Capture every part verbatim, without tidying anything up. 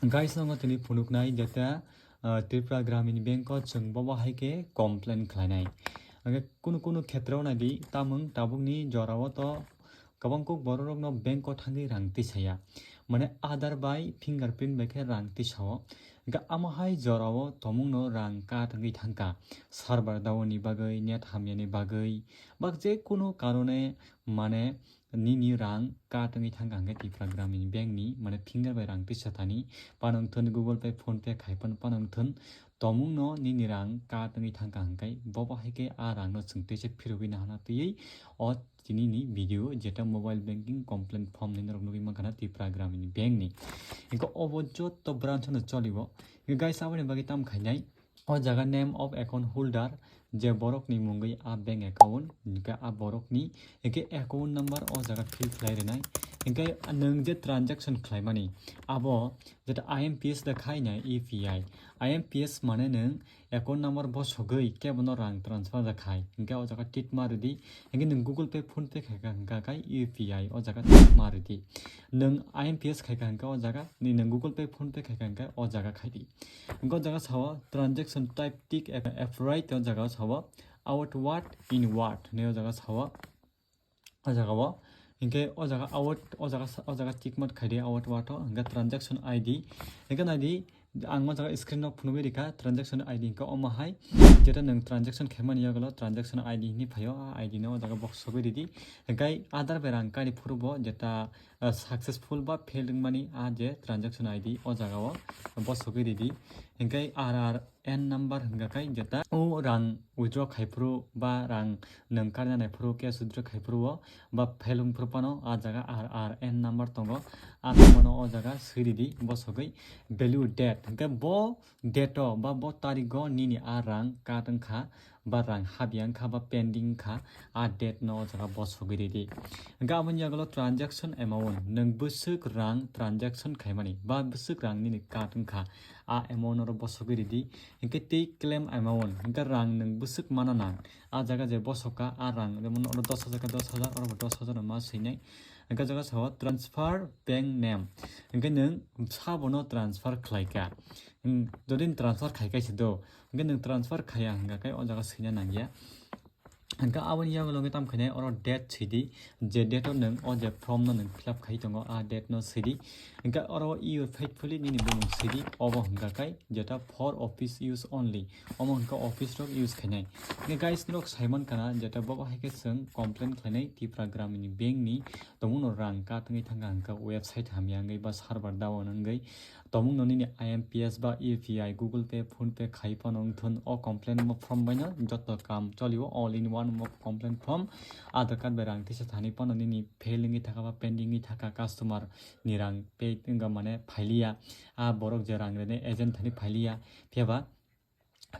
Guys, nongo tini phunuknai jeta, ah, Tripura Gramin Bank o chwng bobo hai khe complain khlainai. Hwnkhe kunu kunu khetreo naidi, tamung tabukni jorao to kwbang kuk bororokno bank o thangwi rang tisaya. Mane Aadhaar bai fingerprint bai khe rang tisao. Hwnkhe amo hai jorao tomungno rang cut wngwi thangkha. Server down ni bagwi, net hamyani bagwi, bak je kunu karone mane nini rang cut wngwi thangkha hwnkhe Tripura Gramin Bank ni, mane finger bai rang tisa thani, pano wngthun Google Pay, PhonePe khai pano, pano wngthun tomungno nini rang cut wngwi thangkha hwnkhe bobo hai khe a rangno chwng teisa phirogwi nahana twiwi o tinini video jeta mobile banking complaint form hinwi norok nugwi mankha na Tripura Gramin Bank ni. Hwnkhe obo joto branch no cholibo. Hwnkhe guys, aboni bagwi tam khainai. O jaga name of account holder, je borokni mungwi a bank account, hwnkhe a borokni, hwnkhe account number o jaga fill khlai rwnai. Hwnkhe nwng je transaction khlaimani, abo jeta I M P S da khai na U P I. I M P S mane nwng account number bosogwi kebono rang transfer da khai. Hwnkhe o jaga tick ma rwdi. Hwnkhe nwng Google Pay, PhonePe khai kha hwnkha khai U P I, o jaga tick ma rwdi. Nwng I M P S khai kha hwnkhe o jaga, ni nwng Google Pay, PhonePe khai kha hwnkhe o jaga khai di. Hwnkhe o jaga sao transaction type tick ap-, applied, o jaga sao outward, inward hinwi o jaga sao, o jaga o. Hwnkhe o jaga out, o jaga sa-, o jaga tick mark khai di outward o, hwnkhe transaction I D. Hwnkhe nai di, ang o jaga screen o phunugwi rikha transaction I D hwnkhe omo hai, jeta nwng transaction khaimani yagulo transaction I D hinwi phaio, a I D no o jaga box sogwi ridi. Hwnkhe Aadhaar bai rang kari phuru bo jeta ah, successful ba fail wngmani a je transaction I D o jaga o bosogwi ridi. Hwnkhe R R N number hwnkha khai jeta o rang withdraw khai phuru ba rang nwng karna nai phuru, cash withdraw khai phuru o ba fail wng phuru phano a jaga R R N number tongo, a number no o jaga swi ridi bosogwi. Value date hwnkhe bo date o ba bo tarik o nini a rang cut wngkha, ba rang habya wngkha ba pending wngkha, a date no o jaga bosogwi ridi. Hwnkhe aboni yagulo transaction amount, nwng bwswk rang transaction khaimani ba bwswk rang nini cut wngkha, a amount oro bosogwi ridi. Hwnkhe tei claim amount, hwnkhe rang nwng bwswk mana nang, a jaga je bosokha a rang, jemon oro dos hajar khe dos hajar, oro bo dos hajar no ma swinai. Hwnkhe o jaga sao transfer bank name, hwnkhe nwng sabono transfer khlaikha. Hmm, jodi nwng transfer khai kaisa do, hwnkhe nwng transfer khaiya hwnkha khe o jaga swina nangya. Hwnkhe aboni yagulo wngwi tamo khainai oro date swidi, je date o nwng o je form no nwng fill up khai tongo, a date no swidi. Hwnkhe oro "You faithfully" nini bumung swidi, obo hwnkha khe jeta for office use only, omo hwnkha office rok use khainai. Hwnkhe guys, norok saiman kana jeta bobo hai khe chwng complain khlainai Tripura Gramin Bank ni, tomungno rang cut wngwi thangkha hwnkha website hamya wngwi ba server down wngwi. Tomungno nini I M P S ba U P I, Google Pay, PhonePe khai phano wngthun, o complain mo form baino joto kam cholio, all in one mo complain form. Aadhaar card bai rang tisa thani phano nini fail wngwi thaka ba pending wngwi thaka, customer ni rang pay wngkha mane phailiya, a borok je rang rene agent thani phailiya, phiya ba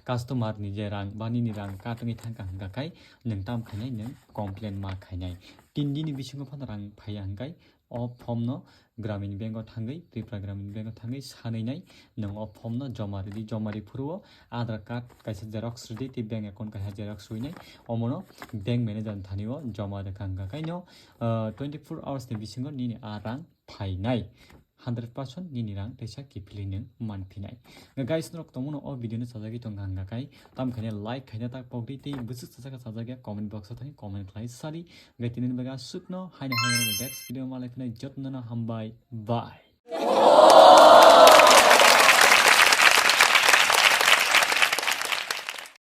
customer ni je rang ba nini rang cut wngwi thangkha hwnkha khai nwng tam khainai, nwng complain ma khainai. Tin dini bisingo phano rang phaiya hwnkhe o form no Gramin Bank o thangwi, Tripura Gramin Bank o thangwi sanwi nai nwng o form no joma ridi, joma ri phuru o Aadhaar card kaisa xerox ridi tei bank account kaisa xerox rwinai, omono bank manager ni thani o joma rwkha hwnkha khai no, ah, twenty four hours ni bisingo nini a rang phainai. Hundred percent nini rang teisa kiphilwi nwng manphinai. Guys, norok tongmano o video no sajagwi tongkha hwnkha khai, tam khaina like khaina tak pokdi tei bwswk sajak sajak ya comment box o thangwi comment khlai sadi. Gai tini bagwi aswkno haino haino next video malai phinai, jotno no hambai, bye.